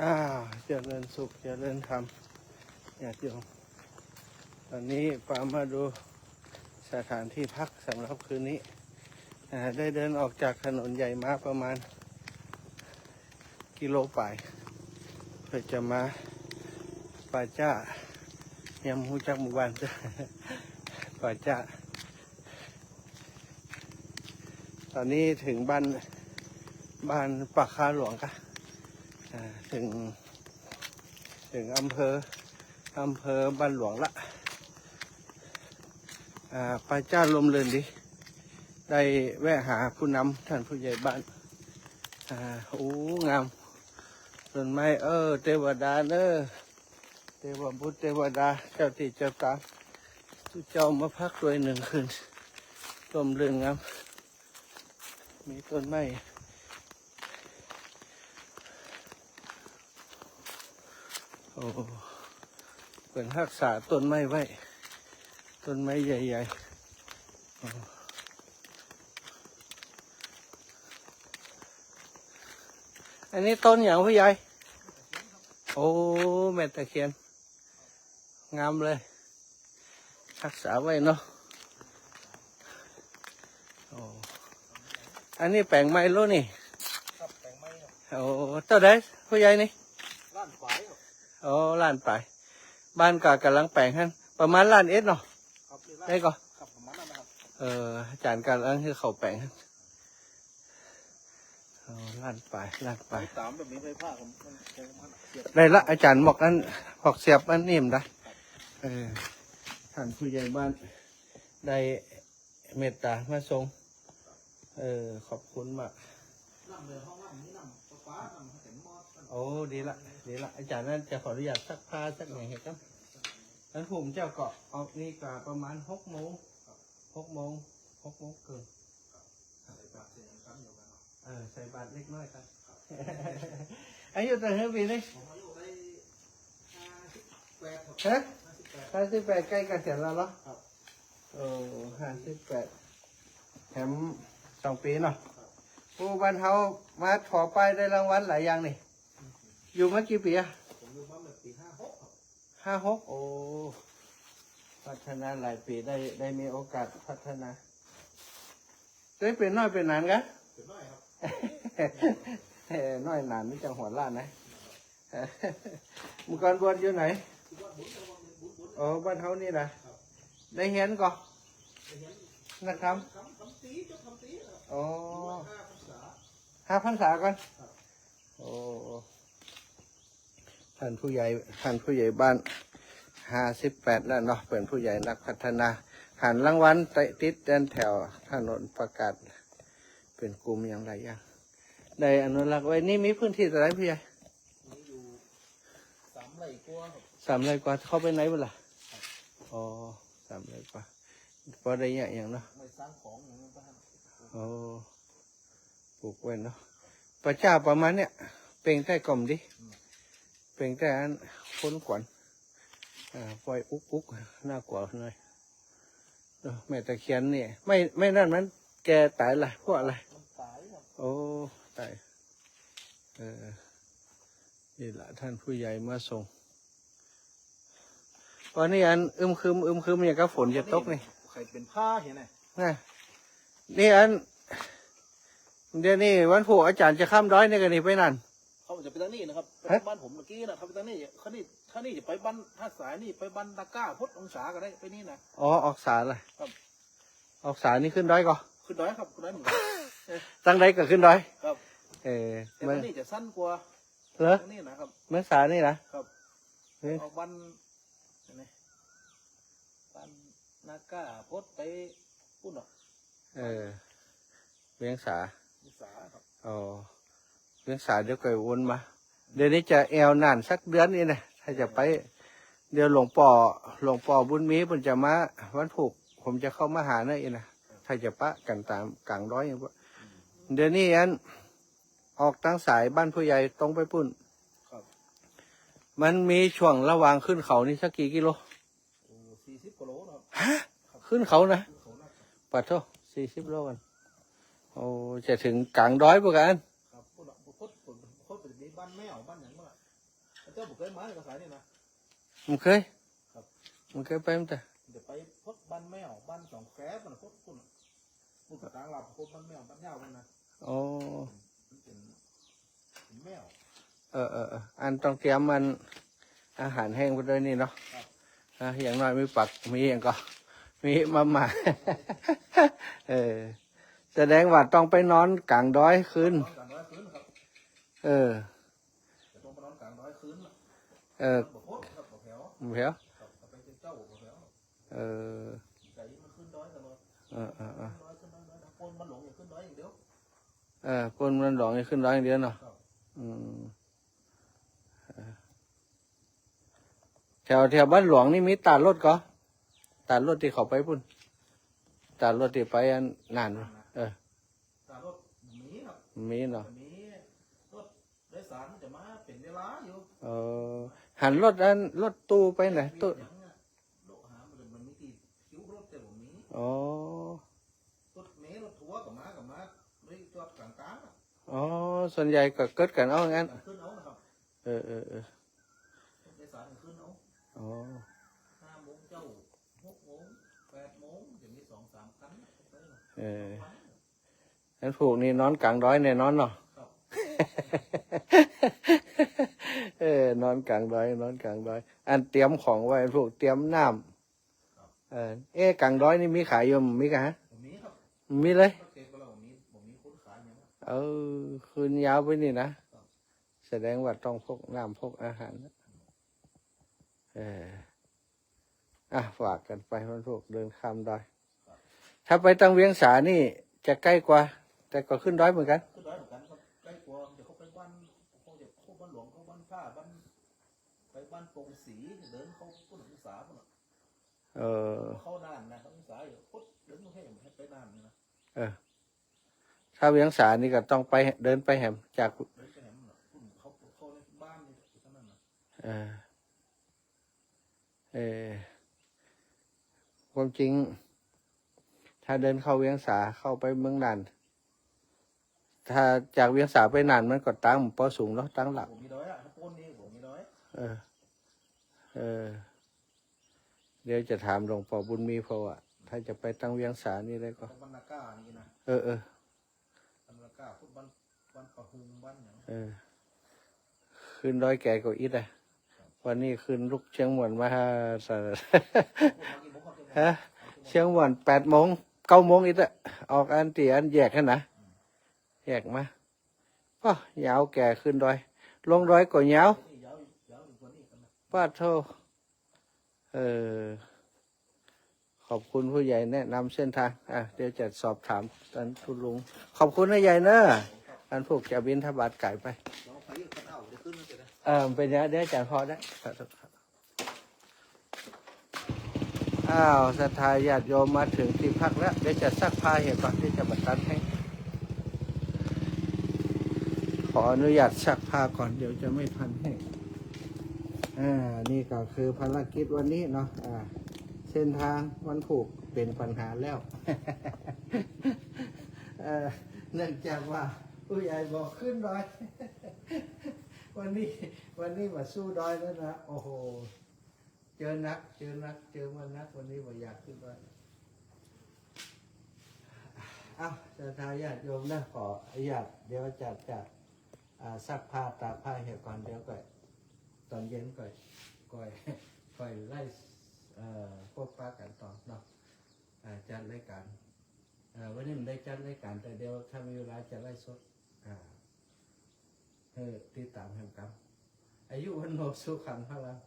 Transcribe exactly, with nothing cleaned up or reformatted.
อ้าว เจริญสุข เจริญธรรม ญาติโยม ตอนนี้ปามาดูสถานที่พักสำหรับคืนนี้ อ่า ได้เดินออกจากถนนใหญ่มาประมาณกิโลปลาย เพื่อจะมาป่าจ๊า ยังบ่ฮู้จักหมู่บ้าน ป่าจ๊า ตอนนี้ถึงบ้าน บ้านป่าคาหลวงกะ อ่า ถึง ถึงอำเภอ อำเภอบ้านหลวงละ อ่า ป่าจ๊าร่มรื่นดี ได้แวะหาผู้นำท่านผู้ใหญ่บ้าน อ่า โอ้ งาม ต้นไม้ เออ เตวดาเนอะ เตวบุตรเตวดา เจ้าตี้เจ้าตาง ตุ๊เจ้ามาพักตวยนึ่งคืน ร่มรื่นงาม มีต้นไม้ โอ้ เปิ้นฮักษาต้นไม้ไว้ ต้นไม้ใหญ่ๆ โอ้ อันนี้ต้นหยังผู้ใหญ่ โอ้ แม่ตะเคียน งามเลย ฮักษาไว้เนาะ โอ้ อันนี้แป๋งใหม่โลนี่ ครับ แป๋งใหม่ครับ โอ้ เต้าใดผู้ใหญ่นี่ ล้านปลายครับ โอ้ ล้านปลาย บ้านก็ก่ำลังแป๋งหั้น ประมาณล้านเอ็ดเนาะ ครับ ได้ก่อ ครับ ประมาณนั้นนะครับ เออ อาจ๋ารย์ก่ำลังหื้อเขาแป๋งหั้น อ๋อ ล้านปลาย ล้านปลาย ต๋ามแบบนี้ไฟฟ้าผม มัน มันเสียบ ได้ละ อาจ๋ารย์บอกอัน บอกเสียบอันนี้มันได้ เออ ท่านผู้ใหญ่บ้านได้เมตต๋ามาส่ง เออ ขอบคุณมาก น้ำในห้องน้ำนี่น้ำประปา น้ำเต็มหม้อ โอ้ ดีละ ดีละ อาจ๋ารย์นั้นจะขออนุญาตซักผ้าซักอย่างเห็นครับ ท่านผู้เจ้าก็ออกนี่ก็ประมาณหกโมง หกโมง หกโมงเกิน ใส่บาตรเสร็จครับ เดี๋ยวกันเนาะ เออ ใส่บาตรเล็กน้อยครับ อายุเต้าใดปี๋นี้ ผมอายุได้ห้าสิบแปดครับ ฮะ ห้าสิบแปด ห้าสิบแปด ใก้เกษียณแล้วเหรอ ครับ โอ้ ห้าสิบแปด แถมสองปี๋เนาะ ครับ โอ้ บ้านเฮามาถอป้ายได้รางวัลหลายอย่างนี่ อยู่มากี่ปี๋อะ ผมอยู่มาเมื่อปี๋ห้าหกครับ ห้าหก โอ้ พัฒนาหลายปี๋ ได้ ได้มีโอกาสพัฒนา ได้เป๋นน้อยเป๋นหนานกะ เป๋นน้อยครับ เออ น้อยหนานนี่จังหัวล้านนะ เมื่อก่อนบวชอยู่ไหน อยู่บ้านบุญครับ บ้านบุญ บุญ โอ้ บ้านเฮานี่นะ ครับ ได้เฮียนก่อ ได้เฮียน นักธรรม ธรรม ธรรมตรี จบธรรมตรีครับ อ๋อ อยู่วัดห้าพรรษา ห้าพรรษาก่อน ครับ โอ้ ท่านผู้ใหญ่ ท่านผู้ใหญ่บ้าน ห้าสิบแปดแล้วเนาะ เป๋นผู้ใหญ่นักพัฒนา หันรางวัลติดแถวถนนประกาศ เป๋นกลุ่มอย่างหลายอย่าง ได้อนุรักษ์ไว้ นี่มีพื้นที่เต้าใดผู้ใหญ่ มีอยู่สามไร่กว่าครับ สามไร่กว่า เข้าไปในบ่ล่ะ ครับ อ๋อ สามไร่กว่า พอได้เยียะอย่างเนาะ ไม่สร้างของอย่างนั้นปะครับ อ๋อ ปลูกไว้เนาะ ป่าจ๊าประมาณเนี้ย เป่งแต่ก่อมดี อืม เป่งแต่อันคนขวัญ อ่า ปล่อยอุกอุก น่ากลัวหน่อย เออ แม่ตะเคียนนี่ ไม่ ไม่นั่นมันแก่ต๋ายละ เพราะอะไร มันต๋ายครับ โอ้ ต๋าย เออ นี่ละท่านผู้ใหญ่มาส่ง วันนี้อันอึมครึม อึมครึมอย่างกับฝนจะตกนี่ ใครเป๋นผ้าเหียนะ นะ นี่อัน เดี๋ยวนี้วันพูกอาจ๋ารย์จะข้ามดอยนี่กะนี่ไปนั่น เขาจะไปตางนี้นะครับ ไป ฮะ บ้านผมเมื่อกี้นะ เขาไปตางนี้ เขานี่ เขานี่จะไปบ้านท่าสายนี่ ไปบ้านนาก้า พุทธองศาก็ได้ ไปนี่นะ อ๋อ ออกสาละ ครับ ออกสานี่ขึ้นดอยก่อ ขึ้นดอยครับ ขึ้นดอยเหมือนกัน ตางใดก็ขึ้นดอย ครับ เออ แต่ เมือง ตางนี้จะสั้นกว่า เหรอ ตางนี้นะครับ เมืองสานี่นะ ครับ เฮ้ย ออกบ้าน นี่ บ้านนาก้า พุทธไปปุ้นเนาะ เออ เวียงสา เวียงสาครับ อ๋อ เวียงสาเดี๋ยวก่อยวนมา เดี๋ยวนี้จะแอ่วนานสักเดือนนี่นะ ถ้าจะไป เดี๋ยวหลวงป้อ หลวงป้อบุญมีเปิ้นจะมาวันพูก ผมจะเข้ามาหานะอีนะ ถ้าจะปะกั๋นต๋ามก๋างดอยอย่างพวก เดี๋ยวนี้อัน ออกตางสายบ้านผู้ใหญ่ตรงไปปุ้น ครับ มันมีช่วงระหว่างขึ้นเขานี่สักกี่กิโล โอ้ สี่สิบกว่าโลนะครับ ฮะ ขึ้นเขานะ ขึ้นเขานะครับ ปะโธ่ สี่สิบโลกัน โอ้ จะเถิงก๋างดอยปุ้นกั๋น ครับ พุทธ พุทธ พุทธ พุทธ บ้านแมว บ้านหยังบ่ล่ะ เจ้าบ่เกยมาในกระสายนี่นะ บ่เกย ครับ บ่เกยไปมั้งจ้ะ เดี๋ยวไปพวกบ้านแมว บ้านสองแควนะ พวกคุณ พูดภาษาลาว พวกบ้านแมว บ้านยาวนั่นนะ อ๋อ มันเป๋น เป๋นแมว เออ เออ เออ อันต้องเตรียมมัน อาหารแห้งไปด้วยนี่เนาะ ครับ อ่ะ อย่างน้อยมีปัก มีอย่างก็ มีมาม่า เออ แสดงว่าต้องไปนอนกลางดอยคืน นอนกลางดอยคืนครับ เออ จะต้องไปนอนกลางดอยคืนน่ะ เออ บ่พ้นครับ บ่แผว บ่แผว ครับ ถ้าไปเจ้าบ่แผว เออ ไก่มันขึ้นดอยตลอด เออ เออ เออ ขึ้นดอย ขึ้นดอย ขึ้นดอย คนบ้านหลวงอย่าขึ้นดอยอย่างเดียว เออ คนบ้านหลวงอย่าขึ้นดอยอย่างเดียวเนาะ ครับ อืม เออ แถว แถวบ้านหลวงนี่มีตาดรถก่อ ตาดรถตี้เขาไปปู้น ตาดรถตี้ไปอันนั้น เออ ตาดรถมีครับ มีเนาะ มีรถโดยสารจะมาเป๋นเวลาอยู่ เออ หันรถอัน รถตู้ไปไหน ตู้ ยังอะ รถหามัน มันมีตี้คิวรถแต่บ่มี อ๋อ รถเมล์รถทัวร์ก็มา ก็มา เลยจอดกลางๆ อะ อ๋อ ส่วนใหญ่ก็เกิดกั๋นเอางั้น ขึ้นเอานะครับ เออ เออ เออ รถโดยสารขึ้นเอา อ๋อ ห้าโมงเจ๊า หกโมง แปดโมง จะมีสองสามคัน เออ อันพวกนี้นอนกลางดอยแน่นอนเนาะ ครับ เออ นอนกลางดอย นอนกลางดอย อันเตรียมของไว้ อันพวกเตรียมน้ำ ครับ เออ เอ๊ะ กลางดอยนี่มีขายอยู่ มีก่ะฮะ บ่มีครับ บ่มีเลย บ่มี บ่มีคนขายหยังอะ เออ คืนยาวไปนี่นะ ครับ แสดงว่าต้องพกน้ำพกอาหาร เออ อ่ะ ฝากกั๋นไป วันพวกเดินข้ามดอย ครับ ถ้าไปตางเวียงสานี่จะใก้กว่า แต่ก็ขึ้นดอยเหมือนกั๋น ขึ้นดอยเหมือนกั๋นครับ ใก้กว่า เดี๋ยวเขาไปบ้าน เขาจะ เขาบ้านหลวง เขาบ้านผ้า บ้าน ไปบ้านโป่งศรี เดินเข้าพุทธศึกษาพุ้นน่ะ เออ เข้าน่านนะ เข้าศึกษาอยู่ พุทธ เดินกรุงเทพฯ ให้ไปน่านนี่นะ เออ ถ้าเวียงสานี่ก็ต้องไป เดินไปแหม จาก เดินไปแหมน่ะ พุ้นเขา เขาในบ้านนี่เท่านั้นน่ะ เออ เออ ความจริง ถ้าเดินเข้าเวียงสา เข้าไปเมืองน่าน ถ้าจากเวียงสาไปน่านมันก็ตางบ่ปอสูงเนาะ ตางหลัก บ่มีดอยอะ ถ้าโป้นนี่บ่มีดอย เออ เออ เดี๋ยวจะถามหลวงป้อบุญมี เพราะว่าถ้าจะไปตางเวียงสานี่ได้ก็ ไปบ้านนาก้านี่นะ เออ เออ บ้านนาก้า พุ้นบ้าน บ้านปะฮุง บ้านหยัง เออ ขึ้นดอยแก่กว่าอิดอะ วันนี้ขึ้นลุกเชียงม่วนมา สะ พุ้นมากี่โมงครับ ฮะ เชียงม่วนแปดโมง เก้าโมงอิดอะ ออกอันตี้อันแยกหั้นนะ แยกมา ก็ยาวแก่ขึ้นดอย ลงดอยก็ยาว นี่ยาว ยาวกว่านี้กันนะ ปาดโธ่ เออ ขอบคุณผู้ใหญ่แนะนำเส้นทาง อ่ะ เดี๋ยวจะสอบถามท่านผู้ลุง ขอบคุณนะยายเนอะ อันพวกจะบิณฑบาตก๋ายไป เดี๋ยวไปอยู่ข้างนอก เดี๋ยวขึ้นมาเสร็จนะ เออ เป๋นไง เดี๋ยวอาจ๋ารย์พอได้ อ้าว ศรัทธาญาติโยมมาถึงตี้พักแล้ว เดี๋ยวจะซักผ้าเหียก่อน เดี๋ยวจะบ่ตันแห้ง ขออนุญาตซักผ้าก่อน เดี๋ยวจะไม่ทันแห้ง อ่า นี่ก็คือภารกิจวันนี้เนาะ อ่า เส้นทางวันพูกเป๋นปัญหาแล้ว เอ่อ เนื่องจากว่าผู้ใหญ่บอกขึ้นดอย วันนี้ วันนี้มาสู้ดอยแล้วนะ โอ้โห เจอหนัก เจอหนัก เจอมาหนัก วันนี้บ่อยากขึ้นดอย เอ้า ศรัทธาญาติโยมนะ ขออนุญาต เดี๋ยวจะ จะ อ่า ซักผ้าตากผ้าเหียก่อน เดี๋ยวก่อย ตอนเย็นก่อย ก่อย ก่อยไลฟ์ เอ่อ พบปะกั๋นต่อเนาะ อ่า จัดรายก๋าน เอ่อ วันนี้บ่ได้จัดรายก๋าน แต่เดี๋ยวถ้ามีเวลาจะไลฟ์สด อ่า หื้อติดต๋ามแหมกำ อายุวัณโณสุขังพลัง